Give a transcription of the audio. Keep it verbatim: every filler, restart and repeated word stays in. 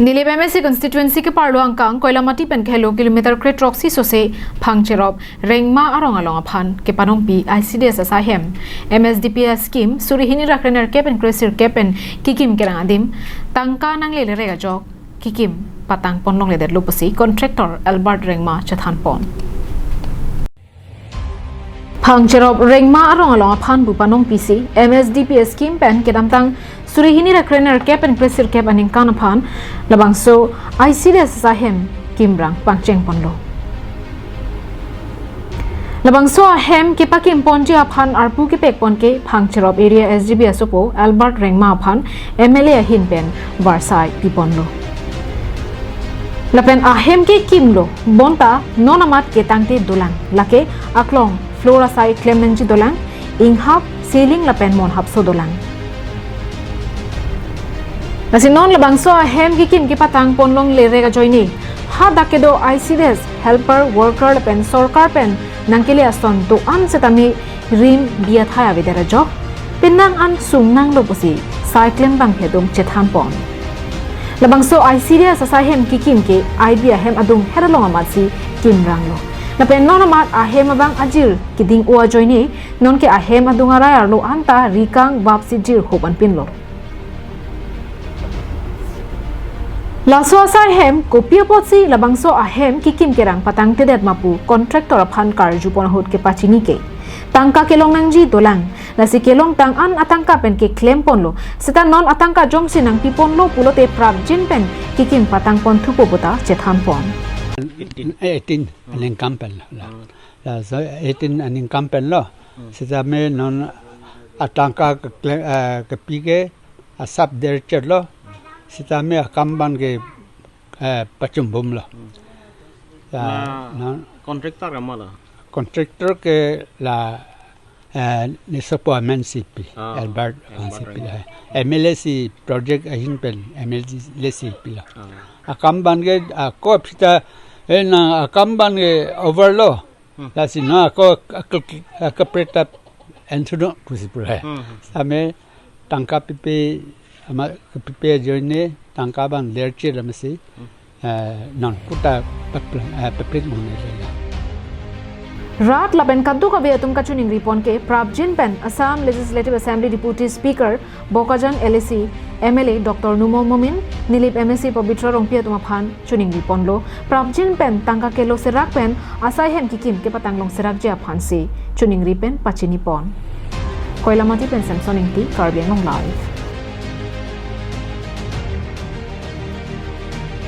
Nilip M A C constituency keparlo angkang Koilamati pen kehelo kilometer kre throksi sose Phangcherop Rengma arong along aphan kepanongpi I C D S asai hem M S D P scheme suri hini ra krenerkep pen kresirkep pen kekim kerang adim tangka nanglele rega jok kekim patang ponlongledetlo pusi contractor Albert Rengma chethan pon. Phangcherop Rengma arong along aphan pu panongpisi M S D P scheme pen kedamtang suri hini ra krenerkep pen kresirkep aningkan aphan labangso I C D S asai hem kimrang pangcheng ponlo. Labangso ahem kepakim ponji aphan arpu kepek pon ke Phangcherop area S D P asopo Albert Rengma aphan M L A ahin pen varsai piponlo. Lapen ahem kekimlo bonta non amat ketangte dolang, lake aklong floor asai klem nangji dolang, inghap, ceiling lapen monhapso dolang. Lasi non labangso ahem kekim kepatang ponlongle rega ajoine hadak kedo I C D S helper, worker lapen sorkar pen nangkele ason do-an setame rim biya thai avedet ajok penang an sungnanglo pusi sai klembang phedum chethan pon. Labangso I C D S asai hem kekim ke I B ahem adung heralong amatsi kimranglo. Lapen non amat ahem abang ajir keding-o ajoine nonke ahem adung arai arlo anta rikang vapsi jirhup anpinlo. Laso asai hem kopi apotsi labangso ahem kekim kerang patangtedet ma pu contractor aphan karju pon ahut kepachini ke tangka kelong nangji dolang, lasi kelongtang an atangka pen keklem ponlo, seta non atangka jongsi nangpi ponlo pulote prapjin pen kekim patang pon thupo puta chethan pon. Eighteen aningkan pen lo. La, la, so eighteen aningkan pen lo. Sitame non atangka keklem, eh, kepi ke asap derchet lo. Sitame akam abang ke, eh, pachumbum lo. La, na non contractor ke ma la? Contractor ke la, eh, nesopo M N C P, ah, Albert Albert M N C P Rengma. La. M L A si project ahin pen M L A si pilo. Ah. Akam abang ke, ah, kop sita, eh, na akam abang ke over lo. Hmm. Lasi na ako, ako, ako pretap enthuno pusi pura. Hmm, hmm. Same tangka pipe, ama pipe ajoine tangka abang derchet lamsi. Hmm. Eh, non puta pepl-, eh, peplik mong nele la. Rat lapen kadokave atum kachiningri pon ke prapjin pen Assam Legislative Assembly Deputy Speaker Bokajan L A C M L A Doctor Numal Momin, Nilip M A C Pabitra Rongpi atum aphan chiningri ponlo. Prapjin pen tangka kelo serak pen asai hem kekim kepatang long serakji aphansi chiningri pen pachini pon. Koilamati pen Samson Ingti, Karbi Anglong Live.